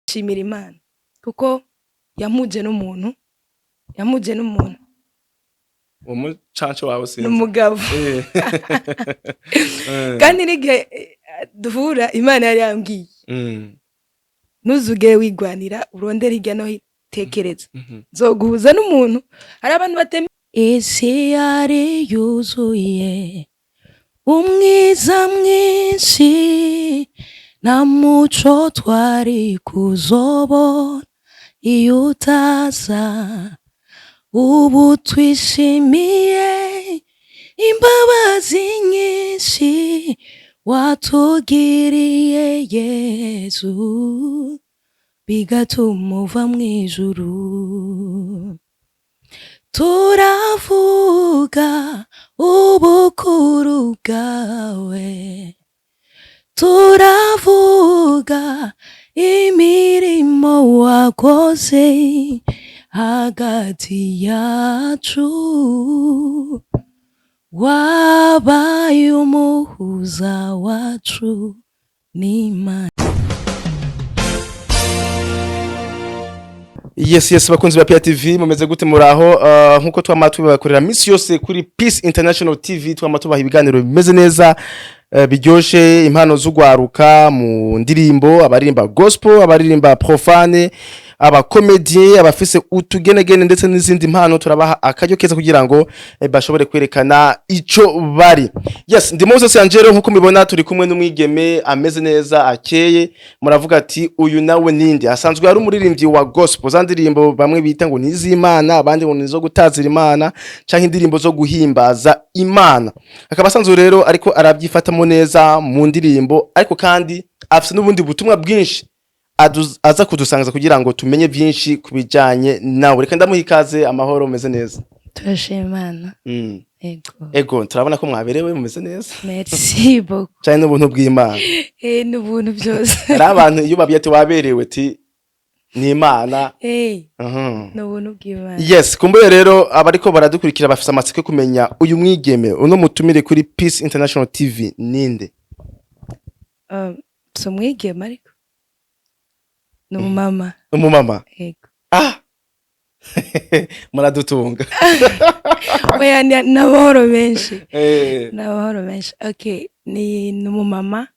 Shimira Imana kuko yampuje n'umuntu, yampuje n'umuntu. Umucanco wawe sinzi. N'umugabo. Kandi n'igihe duhura, Imana yari yambwiye: "Ntuzugere wigwanira, urondere hirya no hino, tekereza, nzoguhuza n'umuntu." Hari abantu batema isi yari yuzuye umwiza mwinshi, nta muco twari kuzobona iyo utaza. Ubu twishimiye imbabazi nyinshi watugiriye, Yezu, bigatuma uva mu ijuru. Turavuga ubukuru bwawe, turavuga imirimo wakoze hagati yacu, wabaye umuhuza wacu n'Imana. Yes, bakunzi ba PIA TV, mumeze gute? Muraho? Nkuko twama tubibakorera misi yose kuri Peace International TV, twama tubaha ibiganiro bimeze neza, biryoshe, impano z'ugwaruka mu ndirimbo, abaririmba gospel, abaririmba profane, abakomedie, abafise utugenegene ndetse n'izindi mpano. Turabaha akaryo keza kugira ngo bashobore kwerekana ico bari. Yes, ndi Moses Angelo. Nkuko mubibona, turi kumwe n'umwigeme ameze neza, akeye. Muravuga ati: "Uyu nawe ninde?" Asanzwe ari umuririmbyi wa gospel, za ndirimbo bamwe bita ngo niz'Imana, abandi ngo nizo gutazira Imana canke indirimbo zo guhimbaza Imana. Akaba asanzwe rero ariko arabyifatamo neza mu ndirimbo, ariko kandi afise n'ubundi butumwa bwinshi aza kudusangiza kugira ngo tumenye byinshi ku bijanye nawe. Reka ndamuha ikaze. Amahoro, meze neza? Turashima Imana. Ego. Ego, turabona ko mwaberewe, mumeze neza. Merci beaucoup. Cyane n'ubuntu bw'Imana. N'ubuntu byose. Hari abantu iyo babwiye ati waberewe, ati ni Imana. N'ubuntu bw'Imana. Yes, kumbuye rero abariko baradukurikira bafise amatsiko yo kumenya uyu mwigeme uno mutumire kuri Peace International TV ninde? Si umwigeme, ariko ni umumama. Umumama? Ego. Ah, muradutunga. Oya, ni amahoro menshi. Ni amahoro menshi. Okay, ni umumama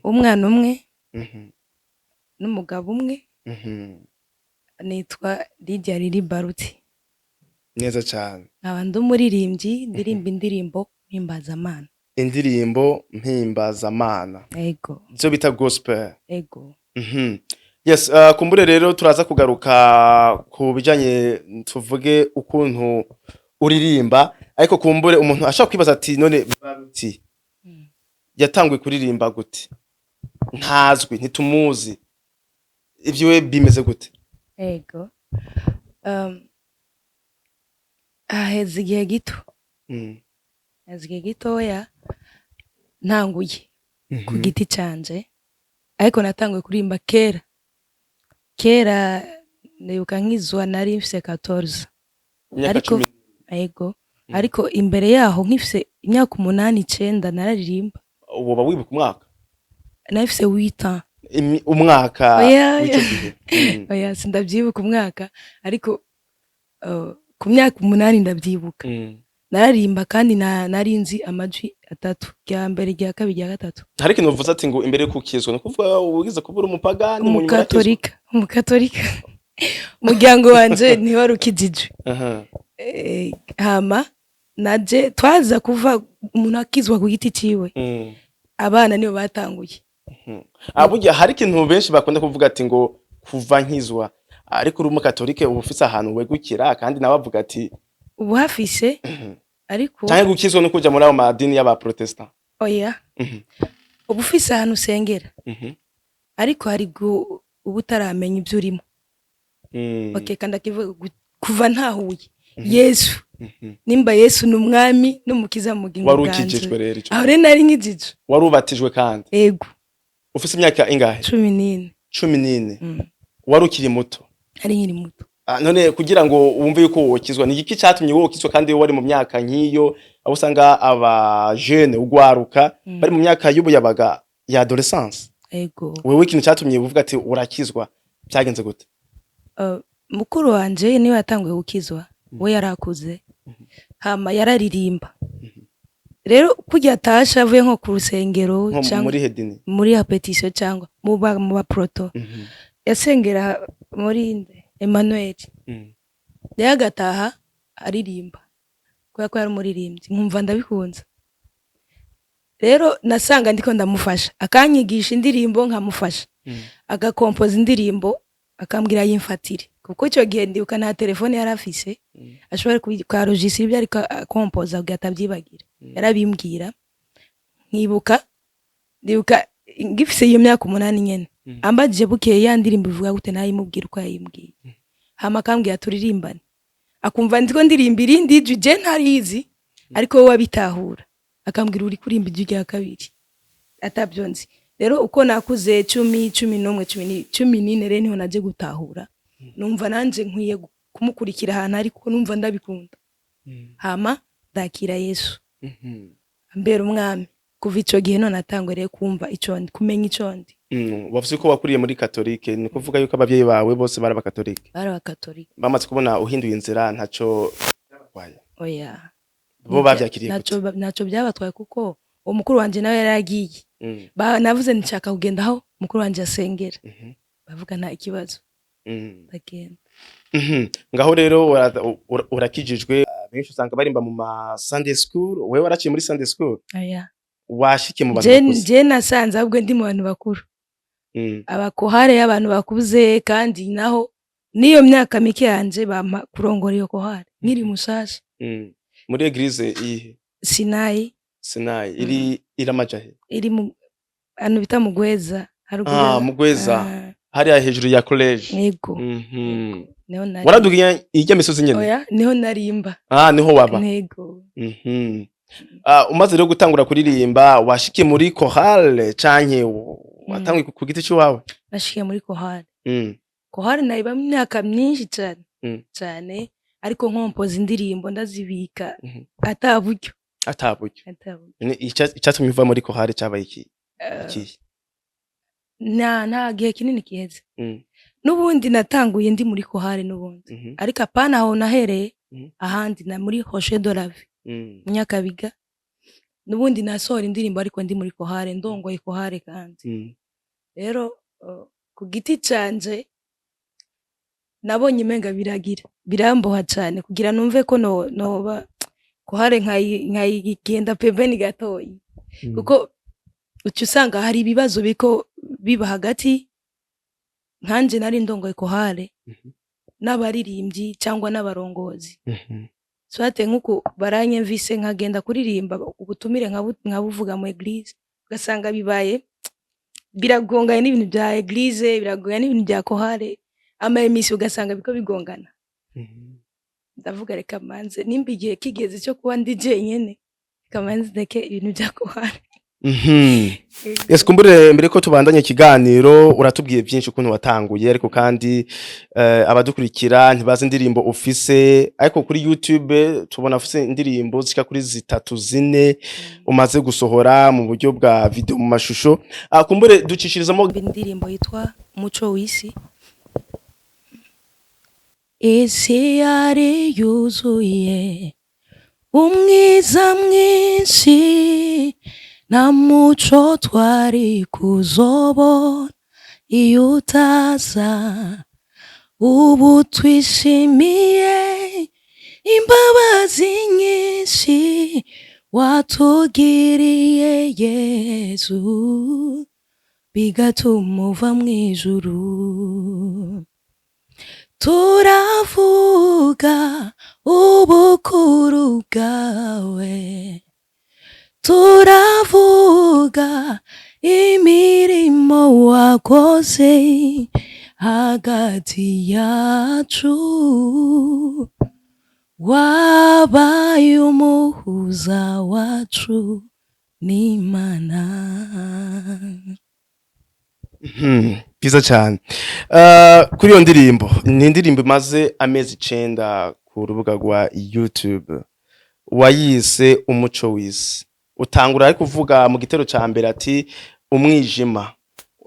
w'umwana umwe n'umugabo umwe. Nitwa Lydia Lili Baruti. Neza cyane. Nkaba ndi umuririmbyi, ndirimba indirimbo mpimbazamana. Indirimbo mpimbazamana? Ego. Zo bita gospel? Ego. Yes, kumbure rero turaza kugaruka ku bijanye, tuvuge ukuntu uririmba, ariko kumbure umuntu ashobora kwibaza ati: "None Baruti yatanguye kuririmba gute? Ntazwi, ntitumuzi. Ivyo bimeze gute?" Ego, haheze igihe gito, haheze igihe gitoya ntanguye ku giti canje, ariko natanguye kuririmba kera kera. Ndibuka nkizwa nari mfise 14. Imyaka Ariko 10. Ego, ariko imbere yaho nkifise imyaka 8, 9, nararirimba. Woba wibuka umwaka? Nari mfise 8 ans. Umwaka Oya, w'ico oya. gihe? Oya, sindavyibuka umwaka, ariko ku myaka 8 ndavyibuka. Nararimba kandi nari nzi amajwi atatu: rya mbere, rya kabiri, rya gatatu. Hari ikintu uvuze ati ngo imbere yo kukizwa, ni ukuvuga ugize kuba uri umupagani, mu nyuma urakizwa? Umukatolika, umukatolika. Umuryango wanje ntiwari ukijijwe. Hama naje twaza kuva umuntu akizwa ku giti ciwe. Abana nibo batanguye. Ah, burya hari ikintu benshi bakunda kuvuga ati ngo kuva nkizwa, ariko uri umukatolike uba ufise ahantu wegukira, kandi nawe avuga ati Ubu hafise, ariko canke gukizwa no kuja muri ayo madini y'abaprotestant? Oya. Uba ufise ahantu usengera, ariko hari uba utaramenya ibyo urimo. Okay, kandi akivuga kuva ntahuye Yesu, nimba Yesu ni umwami n'umukiza mu bugingo Wari bwanje. ukijijwe rero ico? Aho rero nari nkijijwe. Wari ubatijwe kandi? Ego. Ufise imyaka ingahe? 14. 14? Mm. Wari ukiri muto? Ari nkiri muto. Ah, none kugira ngo wumve yuko wokizwa, ni igiki catumye wokizwa kandi wari mu myaka nk'iyo, aho usanga aba jeune, ugwaruka, bari mu myaka y'ubuyabaga, ya adolescence? Ego. Wewe ikintu catumye uvuga ati urakizwa Byagenze gute? Mukuru wanje niwe yatanguye gukizwa. We yarakuze, hama yararirimba. Rero kurya atashe avuye nko ku rusengero Nko cyangwa muri hedini? Muri répétition cyangwa mu ba proto. Yasengera muri nde? Emmanuel. Rero agataha aririmba kubera ko yari umuririmbyi, nkumva ndabikunze. Rero nasanga ndiko ndamufasha, akanyigisha indirimbo nkamufasha, agakompoza indirimbo akambwira yimfatire, kuko icyo gihe ndibuka nta telefone yari afise ashobora kuarojisira ibyo ariko akompoza kugira atabyibagira. Yarabimbwira nkibuka. Ndibuka ngifise iyo myaka 8 nyene, ambajije bukeye: "Ya ndirimbo ivuga gute?" Nayimubwira uko yayimbwiye, hama akambwira turirimbane, akumva ndiko ndirimba irindi jwi je ntarizi, ariko we wabitahura, akambwira: "Uri kurimba ijwi rya kabiri atabyo nzi." Rero uko nakuze, 10, 11, 14, rero niho naje gutahura, numva nanje nkwiye kumukurikira ahantu ari, kuko numva ndabikunda. Hama ndakira Yesu ambera umwami. Kuva ico gihe none natangwe rero kumva ico ndi, kumenya ico ndi. Wavuze ko wakuriye muri katolike, ni kuvuga yuko abavyeyi bawe bose bari abakatolike? Bari abakatolike. Bamaze kubona uhinduye inzira, ntaco byabatwaye? Oya. Bo bavyakiriye Ntaco gute? Ntaco byabatwaye, kuko uwo mukuru wanje nawe yari yagiye. Navuze nshaka kugenda aho mukuru wanje asengera. Bavuga nta ikibazo, ndagenda. Ngaho rero urakijijwe. Benshi usanga barimba mu ma Sunday school. Wewe waraciye muri Sunday school? Oya. Washikiye mu bantu Je bakuze? Je nasanze ahubwo ndi mu bantu bakuru, abakohare y'abantu bakuze, kandi naho n'iyo myaka mike yanje bampa kurongora iyo kohare nkiri mushasha. Muri église iyihe? Sinayi. Sinayi iri iramajahe? Iri mu ahantu bita Mugweza, haruguru. Ah, Mugweza. Ah. Hariya hejuru ya college? Yego. Niho nari. Waradugiye irya misozi nyene? Oya, niho narimba. Ah, niho waba? Yego. Ah, umaze rero gutangura kuririmba, washikiye muri chorale canke watanguye ku giti ciwawe? Nashikiye muri kohare. Kohare nayibamo imyaka myinshi cyane cyane, ariko nkompoza indirimbo ndazibika ata buryo. Ata buryo. Ata buryo. Ni icatumye uva muri chorale cabaye iki? Ikihe? Nta gihe kinini giheze. N'ubundi natanguye ndi muri kohare n'ubundi, ariko apana aho nahereye, ahandi na muri Rocher de la Vie, mu Nyakabiga. N'ubundi nasohora indirimbo, ariko ndi muri kohare, ndongoye kohare kandi. Rero ku giti canje nabonye imenga biragira biramboha cyane kugira numve ko no noba kohare nkayigenda pembeni gatoyi, kuko uca usanga hari ibibazo biko biba hagati nkanje nari ndongoye kohare n'abaririmbyi cyangwa n'abarongozi. Swate nk'uku baranyemvise nkagenda kuririmba ubutumire nkabuvuga mu église, ugasanga bibaye biragonganye n'ibintu bya église, biragonganye n'ibintu bya kohare, ama émission ugasanga biko bigongana. Ndavuga reka manze nimba igihe kigeze cyo kuba ndi jenyene, reka manze ndeke ibintu bya kohare. Yes, kumbure mbere ko tubandanye ikiganiro, uratubwiye byinshi ukuntu watanguye, ariko kandi abadukurikira ntibazi indirimbo ufise, ariko kuri YouTube tubona ufise indirimbo zishika kuri zitatu, zine umaze gusohora mu buryo bwa video, mu mashusho. Kumbure ducishirizamo. Indirimbo yitwa Umuco w'Isi. Isi yari yuzuye umwiza mwinshi, nta muco twari kuzobona iyo utaza. Ubu twishimiye imbabazi nyinshi watugiriye Yesu, bigatuma uva mu ijuru. Turavuga ubukuru bwawe, turavuga imirimo wakoze hagati yacu, wabaye umuhuza wacu n'Imana. Byiza cyane. Kuri iyo ndirimbo, ni indirimbo imaze amezi 9 ku rubuga rwa YouTube, wayise Umuco w'Isi. Utangura ari kuvuga mu gitero ca mbere ati: "Umwijima."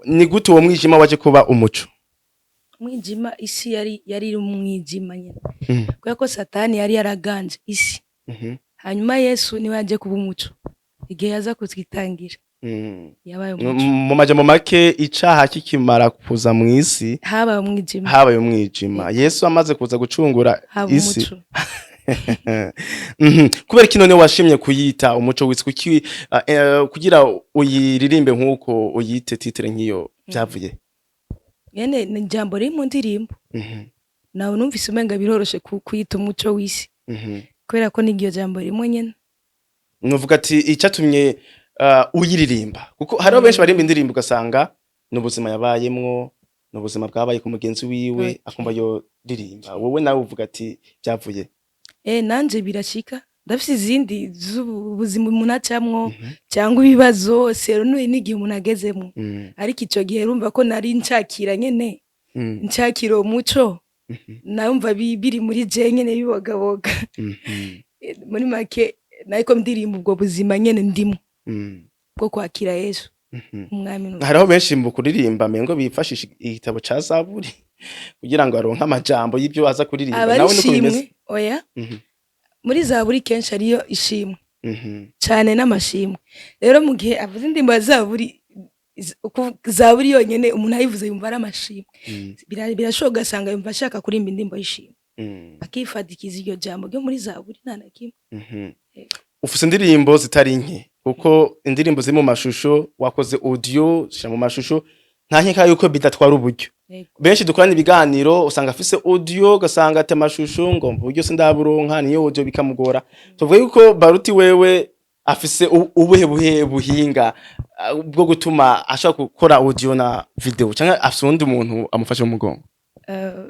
Ni gute uwo mwijima waje kuba umuco? Umwijima, isi yari iri mu mwijima nyine, kubera ko Satani yari yaraganje isi. Hanyuma Yesu niwe yaje kuba umuco igihe yaza kutwitangira. Yabaye umuco. Mu majambo make, icaha kikimara kuza mu isi, habaye umwijima. Habaye umwijima. Yesu amaze kuza gucungura haba isi. umuco. Kubera iki none washimye kuyita Umuco w'Isi? Kuki kugira uyiririmbe nk'uko uyite titre nk'iyo byavuye? Nyene ni ijambo riri mu ndirimbo. Nawe numvise umenga biroroshe kuyita Umuco w'Isi, kubera ko n'iryo jambo rimwe nyene. Nuvuga ati icyatumye uyiririmba, kuko hariho benshi baririmba indirimbo ugasanga ni ubuzima yabayemwo, ni ubuzima bwabaye ku mugenzi wiwe, akumva yo ririmba. Wowe nawe uvuga ati byavuye? Nanje birashika, ndafise izindi z'ubuzima umuntu acamwo cyangwa ibibazo sero n'igihe umuntu agezemwo. Ariko ico gihe urumva ko nari ncakira nyene, ncakira uwo muco. Numva biri muri je nyene bibogaboga. Muri make nariko ndirimba ubwo buzima nyene ndimo bwo kwakira Yesu umwami Hariho benshi mu kuririmba mengo bifashisha igitabo ca Zaburi kugira ngo aronke amajambo y'ibyo aza kuririmba. Aba ari Nawe niko bimeze? ishimwe, oya. Muri Zaburi kenshi hariyo ishimwe cane n'amashimwe. Rero mu gihe avuze indirimbo ya Zaburi, Zaburi yonyene umuntu ayivuze yumva ari amashimwe. Birashoboka ugasanga yumva ashaka kuririmba indirimbo y'ishimwe, akifadikiza iryo jambo ryo muri Zaburi, nta na kimwe. Yego. Ufise indirimbo zitari nke, kuko indirimbo ziri mu mashusho, wakoze audio shira mu mashusho, nta nkeka yuko bidatwara uburyo. Yego. Benshi dukorana ibiganiro usanga afise audio, ugasanga ati amashusho ngo uburyo sindaburonka, niyo audio bikamugora. Tuvuge yuko Baruti wewe afise ubuhe buhinga bwo gutuma ashobora gukora audio na video, canke afise uwundi muntu amufashe mu mugongo?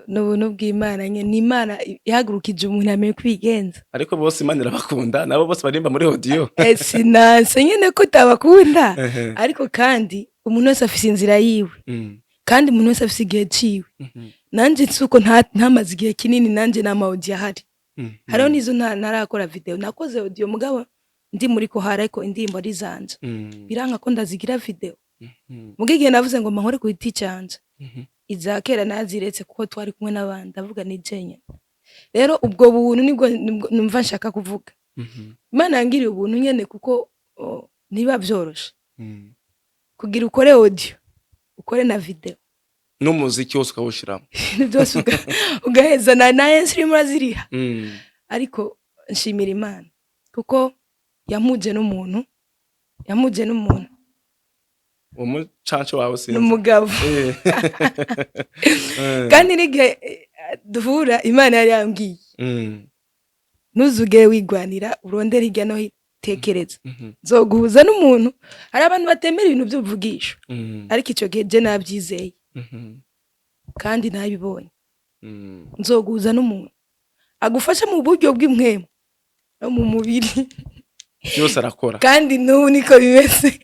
Ni ubuntu bw'Imana nyene, ni Imana ihagurukije umuntu amenye kwigenza. Ariko bose Imana irabakunda, nabo bose barimba muri audio. Sinanse nyene ko utabakunda, ariko kandi umuntu wese afise inzira yiwe, kandi umuntu wese afise igihe ciwe. Nanje nsuko ntamaze igihe kinini, nanje nama audio ahari. Hariho nizo ntarakora video. Nakoze audio mugabo ndi muri kohara, ariko indirimbo ari zanje biranka ko ndazigira video. Muga igihe navuze ngo mpankore ku giti canje, iza kera naziretse kuko twari kumwe n'abandi, ndavuga ni jenyine. Rero ubwo buntu nibwo numva nshaka kuvuga. Imana yangiriye ubuntu nyene, kuko ntibiba vyoroshe kugira ukore audio, ukore na video, n'umuziki wose ukawushiramo. Ibintu byose ugaheza na instrument uraziriha. Ariko nshimira Imana kuko yampuje n'umuntu, yampuje n'umuntu. Umucanco wawe sinzi. N'umugabo. Kandi n'igihe duhura, Imana yari yambwiye: "Ntuzugere wigwanira urondere hirya no hino, tekereza, nzoguhuza n'umuntu." Hari abantu batemera ibintu by'ubuvugisho, ariko icyo gihe je nabyizeye kandi nabibonye. Nzoguhuza n'umuntu agufasha mu buryo bw'impwemu no mu mubiri. Byose arakora. Kandi n'ubu niko bimeze.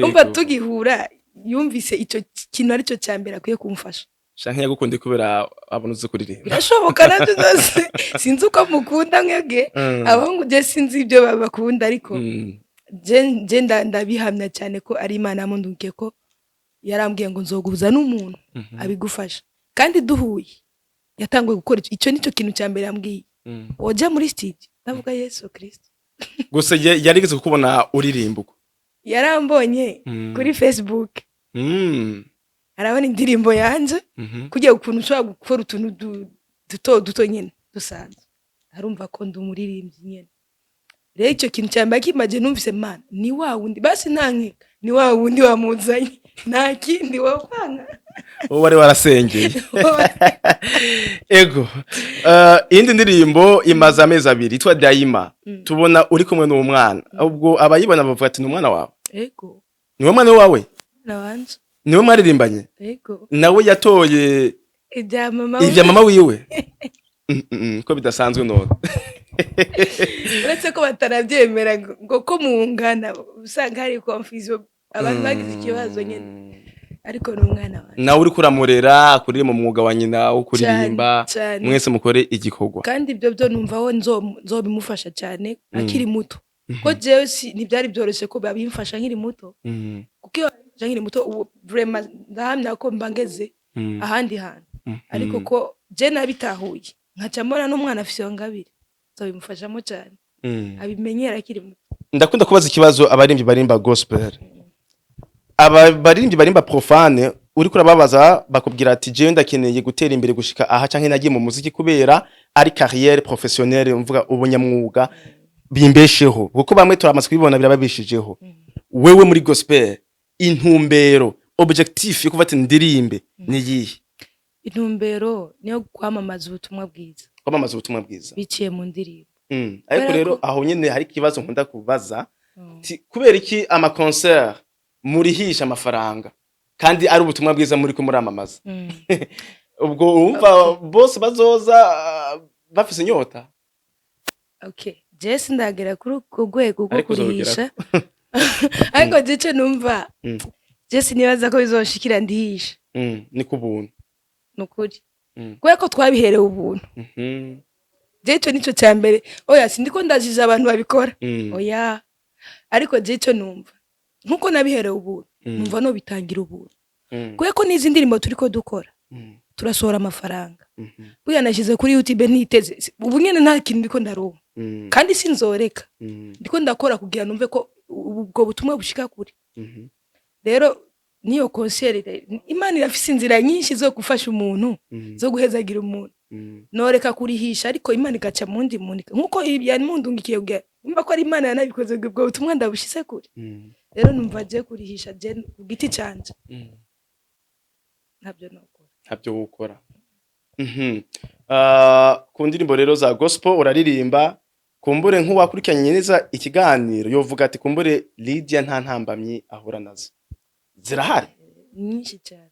Umva, tugihura yumvise icyo kintu aricyo cya mbere akwiye kumfasha. Canke yagukunde kubera abona uzi kuririmba. Birashoboka nabyo byose, sinzi uko mukunda mwebwe. Abahungu je sinzi ibyo bakunda, ariko je ndabihamya cyane ko ari Imana yamundukiye, ko yarambwiye ngo nzoguhuza n'umuntu abigufasha. Kandi duhuye yatanguye gukora icyo nicyo kintu cya mbere yambwiye: "Wojya muri studio?" Ndavuga: "Yesu Kristo." Gusa yarigeze kukubona uririmba uko? Yarambonye kuri Facebook, arabona indirimbo yanje, kugira ukuntu ushobora gukora utuntu duto duto nyine dusanzwe, arumva ko ndi umuririmbyi nyine. Rero icyo kintu cya mbere kimaze numvise: "Mana, ni wa wundi basi, nta nkeka, ni wa wundi wamuzanye, nta kindi wokwanga." Wowe wari warasengeye. Ego. Iyindi ndirimbo imaze amezi 2 yitwa Daima. Tubona uri kumwe n'umwana, ubwo abayibona bavuga ati ni umwana wawe? Ego. Niwe mwana wawe? Wanje. Niwe mwaririmbanye? Ego. Nawe yatoye ibya mama. Ibya mama wiwe. Ko bidasanzwe none? Uretse ko batarabyemera ngo ko mungana, usanga hari confusion, abantu bagize ikibazo nyine, ariko ni umwana wanjye. Nawe uriko uramurera akurire mu mwuga wa nyina wo kuririmba. Cyane. Mwese mukore igikorwa. Kandi ibyo byo numva wo nzobimufasha cyane akiri muto, ko jewe ntibyari byoroshye ko babimfasha nkiri muto, kuko iyo babimfasha nkiri muto, ubu vraiment ndahamya ko mba ngeze ahandi hantu. Ariko ko je nabitahuye, nkaca mbona n'umwana afise iyo ngabire, nzobimufashamo cyane, abimenyera akiri muto. Ndakunda kubaza ikibazo abaririmbyi barimba gospel. Aba baririmbyi barimba profane, uriko urababaza bakubwira ati: "Jewe ndakeneye gutera imbere gushika aha, canke nagiye mu muziki kubera ari carrière professionnelle, mvuga ubunyamwuga bimbesheho", kuko bamwe turamaze kubibona birababishijeho. Wewe muri gospel, intumbero, objectif yo kuva ati ndirimbe ni yihe? Intumbero niyo kwamamaza ubutumwa bwiza. Kwamamaza ubutumwa bwiza. Biciye mu ndirimbo. Ariko Kubera rero ko- aho nyene hari ikibazo nkunda kubaza: kubera iki ama concert murihisha amafaranga kandi ari ubutumwa bwiza muri ko muramamaza? Ubwo wumva bose bazoza bafise inyota? Okay, je sindagera kuri urwo rwego rwo Ariko uzobigeraho. kurihisha, ariko jewe numva, je sinibaza ko bizoshikira ndihisha. Ni ku buntu. Nukuri, kubera ko twabiherewe ubuntu. Je ico nico cya mbere. Oya, sindiko ndajije abantu babikora. Oya, ariko je ico numva, nkuko nabiherewe ubuntu, numva no bitangira ubuntu, kubera ko n'izi ndirimbo turiko dukora, turasohora amafaranga. Burya nashyize kuri YouTube ntiteze, ubu nyene nta kintu ndiko ndaronka, kandi sinzoreka. Ndiko ndakora kugira numve ko ubwo butumwa bushika kure. Rero niyo concert, Imana irafise inzira nyinshi zo gufasha umuntu, zo guhezagira umuntu. Noreka kurihisha, ariko Imana igaca mu wundi muntu, nkuko yamundungikiye kugira nimba ko ari Imana yanabikoze, ubwo butumwa ndabushyize kure. Rero numva je kurihisha, je ku giti canje, ntabyo nokora. Ntabyo wukora. Ku ndirimbo rero za gospel uraririmba, kumbure nk'uwakurikiranye neza ikiganiro yovuga ati kumbure Lydia nta ntambamyi ahura nazo. Zirahari? Nyinshi cyane,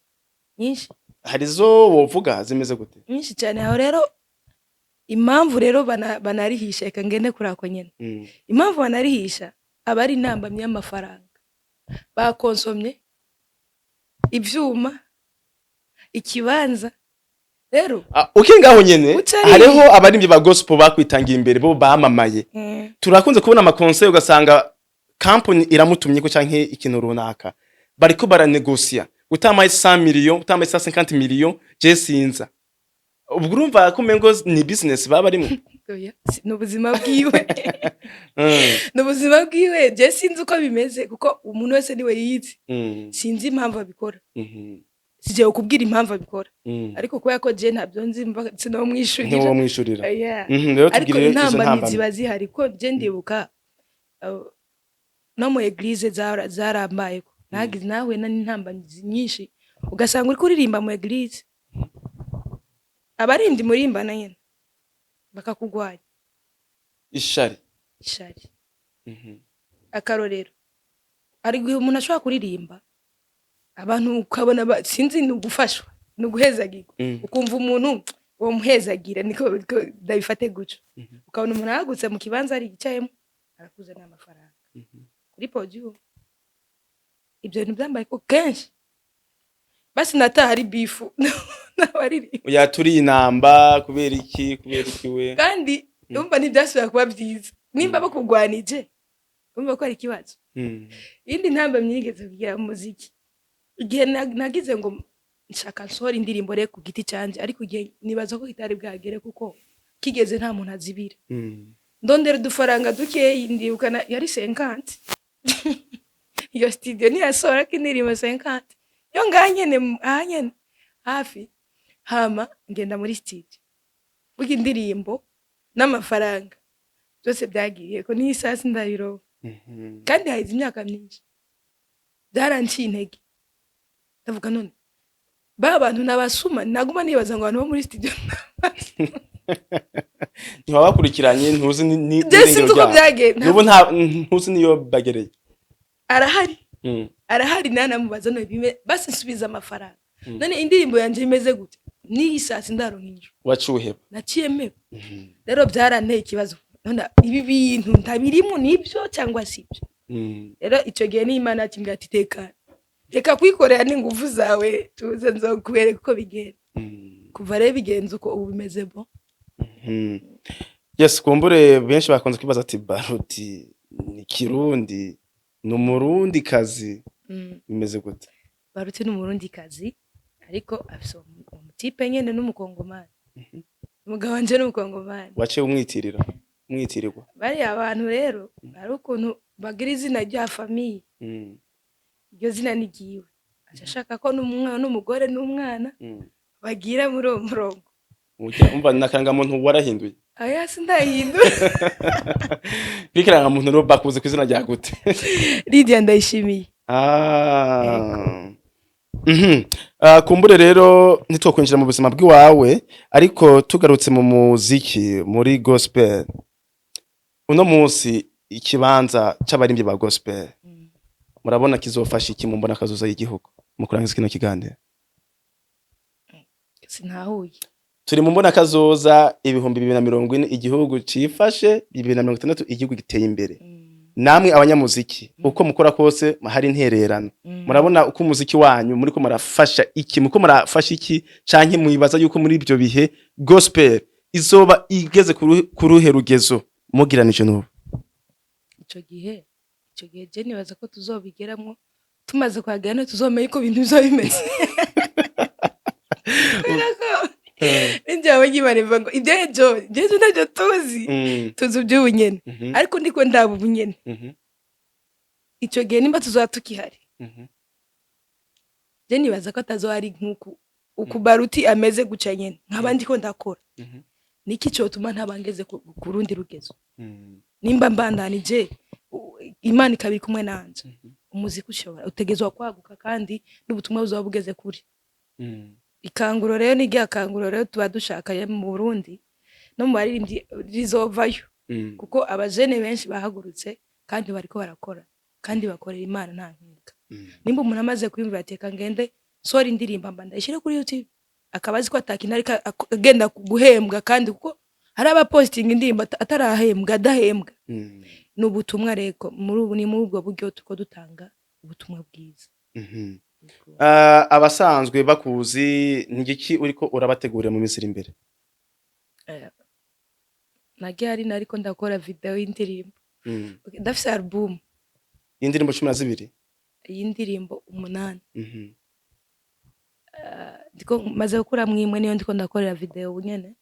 nyinshi. Hari zo wovuga zimeze gute? Nyinshi cyane. Aho rero impamvu rero banarihisha, reka ngende kuri ako nyene. Impamvu banarihisha aba ari intambamyi y'amafaranga bakonsomye, ivyuma, ikibanza rero. Ah, uki ngaho nyene. Uca Hariho abaririmbyi ba gospel bakwitangiye imbere, bo bamamaye. Turakunze kubona ama concert, ugasanga company iramutumye ko canke ikintu runaka, bariko baranegosia: "Utamaye 100 millions, utamaye 150 millions, je sinza." Ubwo urumva ko umengo ni business baba barimwo. Oya, ni ubuzima bwiwe, ni ubuzima bwiwe. Je sinzi uko bimeze, kuko umuntu wese niwe yizi. Sinzi impamvu abikora. Sigiye kukubwira impamvu abikora, ariko kubera ko je ntabyo nzi, mva sinomwishurira. Ntiwomwishurira. Yeah. Rero Ariko tubwire izo intambamyi ntambamyi. ziba zihari, ko je ndibuka no mu église zarambayeko. Nagize, nahuye n'intambamyi nyinshi, ugasanga uri kuririmba mu église, abarindi murimbana nyene bakakugwanya. Ishari. Ishari. Akarorero, hari igihe umuntu ashobora kuririmba, abantu ukabona sinzi, ni ugufashwa, ni uguhezagirwa. Ukumva umuntu uwo muhezagira, niko ndabifate guco. Ukabona umuntu ahagutse mu kibanza ari yicayemo, arakuzanira amafaranga kuri podium. Ibyo bintu byambaye ko kenshi, basi nataha ari beef n'abaririmba. Yaturiye inamba kubera iki we? Kandi umva, ntibyasubira kuba byiza nimba bakugwanije, umva ko ari ikibazo. Iyindi ntambamyi nigeze kugira mu muziki, igihe nagize ngo nshaka nsohora indirimbo rero ku giti canje, ariko igihe nibaza ko kitari bwagere, kuko kigeze nta muntu azibira. Ndondera udufaranga dukeyi, ndibuka yari 50. Iyo studio ntiyasohora ko indirimbo 50 yo ngaha nyene, aha nyene hafi. Hama ngenda muri studio, burya indirimbo n'amafaranga byose byagiye ko n'iyi ndabironka. Kandi haheze imyaka myinshi. Byaranciye intege, ndavuga: "None ba bantu nabasuma?" Naguma nibaza ngo abantu bo muri studio Ntiwabakurikiranye, ntuzi Je n'irengero sinzi uko ryabo. byagenda. N'ubu ntuzi niyo bagereye. Arahari. Arahari, nanamubaza none bime basi nsubiza amafaranga. None indirimbo yanje imeze gute? N'iyi saa sindaronka inyishu. Wacuheba. Naciye meba. Rero byaranteye ikibazo: none ibi bintu ntabirimo, nibyo cyangwa sibyo? Rero icyo gihe ni Imana yakimbwira ati: "Tekana, reka kwikorera n'ingufu zawe, tuze nzokubereka uko bigenda." Kuva rero bigenze uko, ubu bimeze bo. Yes, kumbure benshi bakunze kwibaza ati: "Baruti ni Kirundi, ni Umurundi kazi?" Bimeze gute? Baruti ni Umurundi kazi, ariko afise uwo mutima. Type nyene n'umukongomani. Umugabo wanje n'umukongomani. Waciye umwitirira, umwitirirwa. Bariya abantu rero hari ukuntu bagira izina rya famille. Iryo zina ni ryiwe, aca ashaka ko n'umwana n'umugore n'umwana bagira muri uwo murongo. Umva, n'akarangamuntu warahinduye? Aya, sindahindura. Bw'ikarangamuntu rero bakuze ku izina rya gute? Lydia Ndayishimiye. Ah. Ah, kumbure rero ntitwokwinjira mu buzima bw'iwawe, ariko tugarutse mu muziki, muri gospel, uno munsi ikibanza c'abaririmbyi ba gospel murabona kizofasha iki mu mbona kazoza y'igihugu, mu kurangiza kino kiganiro? Sintahuye. Turi mu mbona kazoza 2040, igihugu cifashe, 2060 igihugu giteye imbere. Namwe abanyamuziki, uko mukora kose hari intererano. Murabona uko umuziki wanyu muriko murafasha iki, canke mwibaza yuko muri ibyo bihe gospel izoba igeze ku ruhe rugezo mugiranije n'ubu? Ico gihe je nibaza ko tuzobigeramwo tumaze kuhagera, niho tuzomenya uko ibintu bizoba bimeze, kubera ko n'ijambo ry'Imana rivuga ngo iby'ejo, iby'ejo ntabyo tuzi. Tuzi iby'ubu nyene. Ariko ndiko ndaba ubu nyene, ico gihe nimba tuzoba tukihari, je nibaza ko atazoba ari nk'uku uku Baruti ameze guca nyene nkaba ndiko ndakora. Niki cotuma ntaba ngeze ku rundi rugezo? Nimba mbandanije, Imana ikaba iri kumwe nanje, umuziki ushobora utegezwa kwaguka kandi n'ubutumwa buzoba bugeze kure. Ikanguro rero ni rya kanguro rero tuba dushaka mu Burundi no mu baririmbyi rizovayo, kuko abajene benshi bahagurutse kandi bariko barakora kandi bakorera Imana nta nkeka. Nimba umuntu amaze kwiyumvira ati: "Reka ngende sora indirimbo mba ndayishyire kuri YouTube," akaba azi ko atakintu ariko agenda guhembwa, kandi kuko hari abapositinga indirimbo atarahembwa, adahembwa. Ni ubutumwa reko muri ubu, ni muri ubwo buryo turiko dutanga ubutumwa bwiza. Ah, abasanzwe bakuzi, ni igiki uriko urabategurira mu minsi iri imbere? Nagiye ari nariko ndakora video y'indirimbo. Okay, ndafise album. Y'indirimbo 12? Y'indirimbo 8. Ndiko maze gukuramwo imwe, niyo ndiko ndakorera video ubu nyene.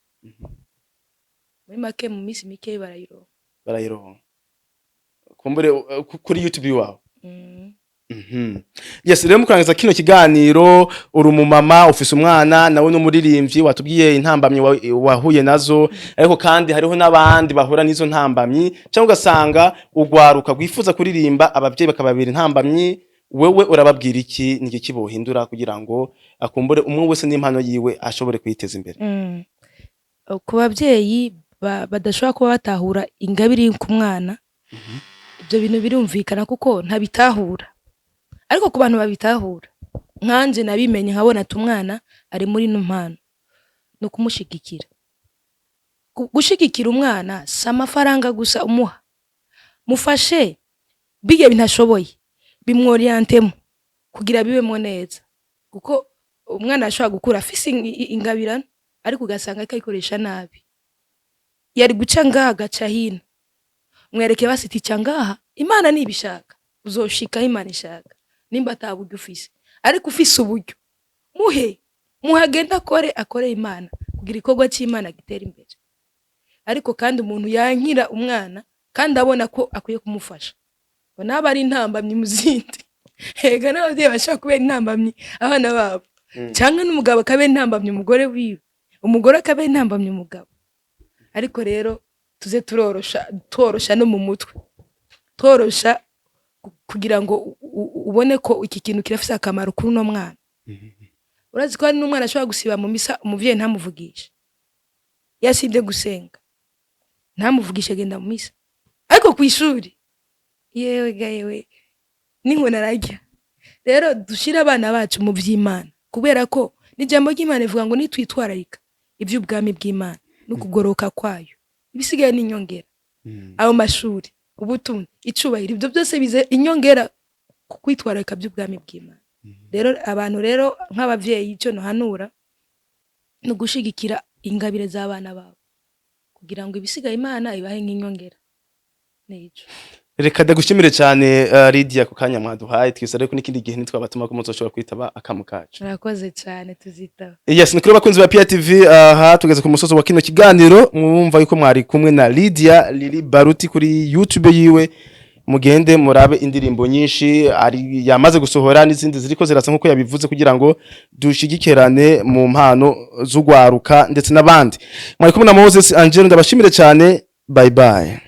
Muri make, mu minsi mikeyi barayironka. Barayironka kumbure kuri YouTube iwawe? Mm. Yes, rero mu kurangiza kino kiganiro, uri umumama ufise umwana nawe n'umuririmbyi, watubwiye intambamyi wahuye nazo, ariko kandi hariho n'abandi bahura n'izo ntambamyi, cyangwa ugasanga ugwaruka rwifuza kuririmba, abavyeyi bakababera intambamyi. Wewe urababwira iki? Ni iki bohindura kugira ngo akumbure umwe wese n'impano yiwe ashobore kwiteza imbere? Ku babyeyi badashobora kuba batahura ingabire iri ku mwana, ibyo bintu birumvikana kuko ntabitahura. Ariko ku bantu babitahura nkanje nabimenye, nkabona ati umwana ari muri ino mpano, ni ukumushigikira. Gushigikira umwana si amafaranga gusa umuha. Mufashe bijya bintu ashoboye, bimworiyantemo kugira bibemo neza, kuko umwana ashobora gukura afise ingabirano, ariko ugasanga ariko ayikoresha nabi. Yari guca ngaha agaca hino. Mwereke basi iti: "Ca ngaha, Imana nibishaka uzoshika aho Imana ishaka." Nimba ata buryo ufise, ariko ufise uburyo, muhe, muhe agende akore, akore Imana kugira igikorwa c'Imana gitere imbere. Ariko kandi umuntu yankira umwana kandi abona ko akwiye kumufasha, ngo naba ari intambamyi mu zindi. Ega n'ababyeyi bashobora kubera intambamyi abana babo, cyangwa n'umugabo akabera intambamyi umugore wiwe, umugore akabera intambamyi umugabo. Ariko rero tuze turorosha, tworosha no mu mutwe, tworosha kugira ngo ubone ko iki kintu kirafise akamaro kuri uno mwana. Urazi ko hari n'umwana ashobora gusiba mu misa, umuvyeyi ntamuvugishe. Yasibye gusenga, ntamuvugishe, agenda mu misa, ariko ku ishuri yewe ga yewe, n'inkoni ararya. Rero dushire abana bacu mu vy'Imana, kubera ko n'ijambo ry'Imana rivuga ngo nitwitwararika ivy'ubwami bw'Imana no kugoroka kwayo, ibisigaye ni inyongera. Ayo mashuri, ubutunzi, icubahiro, ibyo byose bize inyongera ku kwitwararika by'ubwami bw'Imana. Rero abantu rero nk'abavyeyi, icyo nohanura ni ugushigikira ingabire z'abana babo kugira ngo ibisigaye Imana ibahe nk'inyongera. Nico. Reka ndagushimire cyane, Lydia, ku kanya mwaduhaye. Twizere ko n'ikindi gihe nitwabatuma ko muzoshobora kwitaba akamu kacu. Murakoze cyane, tuzitaba. Yes, ni kuri bakunzi ba PTV, aha tugeze ku musozo wa kino kiganiro. Mwumva yuko mwari kumwe na Lydia Lili Baruti. Kuri YouTube yiwe mugende murabe indirimbo nyinshi ari yamaze gusohora n'izindi ziriko zirasa nkuko yabivuze, kugira ngo dushigikirane mu mpano z'ugwaruka ndetse n'abandi. Mwari kumwe na Moses Angel, ndabashimire cyane. Bye bye.